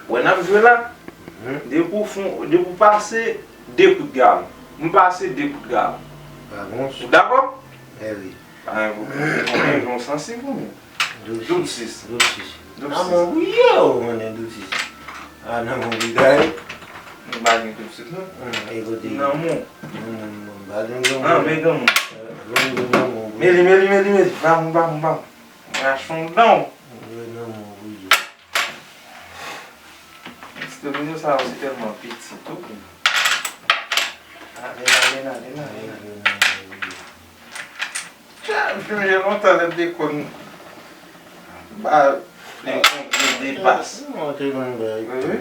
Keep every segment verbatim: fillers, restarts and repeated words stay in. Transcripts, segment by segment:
Wè n ap jwe la, depi w fon, depi w pase de kout galon. M pase de kout galon. Ou dakò? Mèsi. Pa gen pwoblèm. Konbyen gon sansib ou menm? Doub sis. Doub sis. Doub sis. Nan men w wi yo, mwen doub sis. A, nan men w wi, gade. M pa gen doub sis non. Nan men w. Nan men w, m pa gen granmoun. Nan men granmoun. Meli, meli, meli, meli. Bam, bam, bam. Mwen achte yon dan. Mwen nan men w wi yo. Ti domino sa yo se tèlman piti tou. Ale, ale, ale, ale. Tcha, m sonje lontan lè m te konn ba yon, yon de pas. Wi, wi.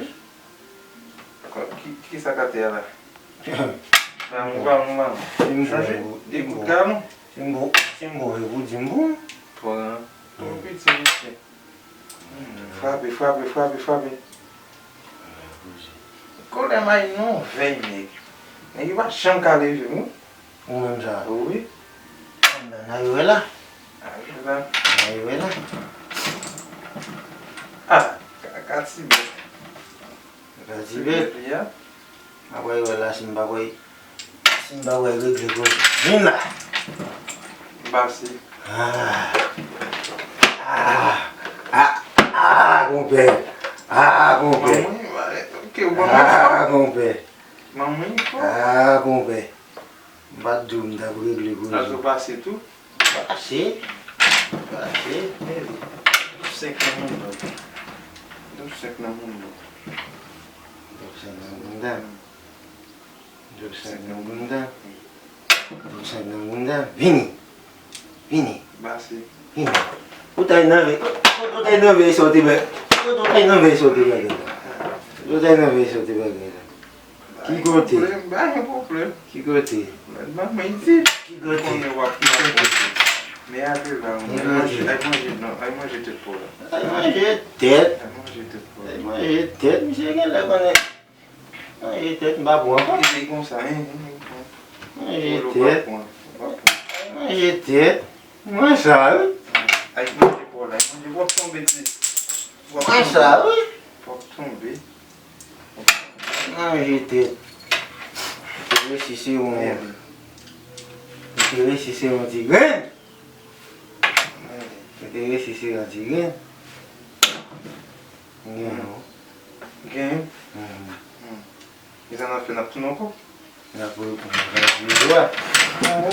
Ki, ki sa k atè a la? Ba mwen, ba mwen, ba mwen. Chanje de kout galon. Si m bo, si m bo, e pou di m bon. Twò, twò piti, mesye. Frape, frape, frape, frape. Kolè may non vèy nèg. Nèg yo pa janm ka leve, wi. Ou menm sa? Wi. Anben, n a yo wè la. N a yo wè la. N a yo wè la. Ah, ka, ka ti bèt. Ka ti bèt. Li a. Apre yo wè la, si m pa kwè, si m pa kwè regle koze. Vin la. M pase. Ah. Ah. Ah. Ah, konpè. Ah, konpè. Manman, ok, ou ban mwen fò. Ah, konpè. Manman, fò. Ah, konpè. M pa t di w m t ap regle koze. Sa tou pase tou. Pase. Pase. Doub senk nan moun nan. Doub senk nan moun nan. Doub senk nan moun nan. Doub senk nan moun nan. Doub senk nan moun nan. Vini. Vini. Pase. Vini. Ou t al nan vèy. Ou t al nan vèy sa w te bay. Ou t al nan vèy sa w te bay la. Ou t al nan vèy sa w te bay la. Ki kote? Pa gen pwoblèm, pa gen pwoblèm. Ki kote? Mèt manman iti. Ki kote? Konnen w ap, w ap monte. Men ale la, al manje, al manje, non, al manje tèt pa w la. Al manje tèt. Al manje tèt pa w la. Al manje tèt, misye genlè konnen. Manje tèt, m pa bon ankò. Kite konsa, hein, hein, hein. Manje tèt. Ou pa pran, ou pa pran. Manje tèt. Mwen sa, wi. Al manje pa w la, al manje, w ap tonbe, ti. Mwen sa, wi. W ap tonbe. Manje tèt. Mwen te resi se yon, mwen te resi se yon ti grenn. Mwen te resi se yon ti grenn. Gen, non. Gen? Mhm. Hmm. Kisa n ap fè, n ap tounen ankò? N ap reponn, n ap jwe jwa. Ah.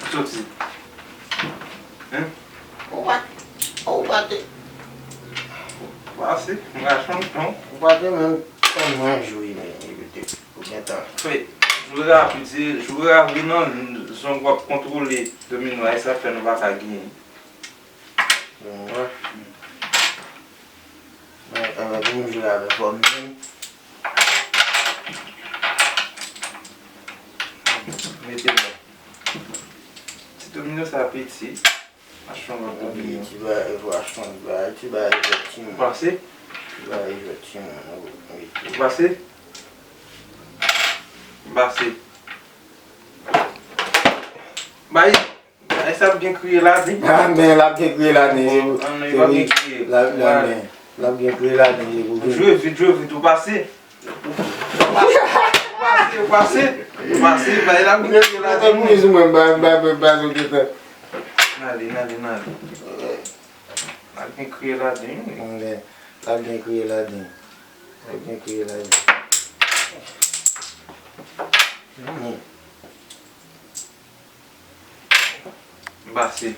Soti. Hein? Ou pa, ou pa te. Pase, m ka chanm ton. Ou pa te menm konn mwen jwe, men, epi te, ou gentan. Fè, jwe rapid, se jwe rapid nan zòn w ap kontwole domino a, e sa fè nou pa ka genyen. Bon, wè. Mwen, e, pou m jwe avè fò m di. Mete la. Ti domino sa piti. Achte yon lòt domino. Ti bagay, fò achte yon bagay, ti bagay jwèt timoun. Pase. Ti bagay jwèt timoun, wi. Pase. Pase. Bay. Ay, sa ap gen kriye ladan. Ah, men l ap gen kriye ladan, se pou, se pou, l ap, l ap, men, l ap gen kriye ladan, se pou. Jwe vit, jwe vit, ou pase. Ou pase, ou pase, ou pase, bay, l ap gen kriye ladan. Mwen, mwen, mwen, mwen, mwen, mwen, mwen. N ale, n ale, n ale. L ap gen kriye ladan, wi. Mwen, l ap gen kriye ladan. L ap gen kriye ladan. Mwen. M pase.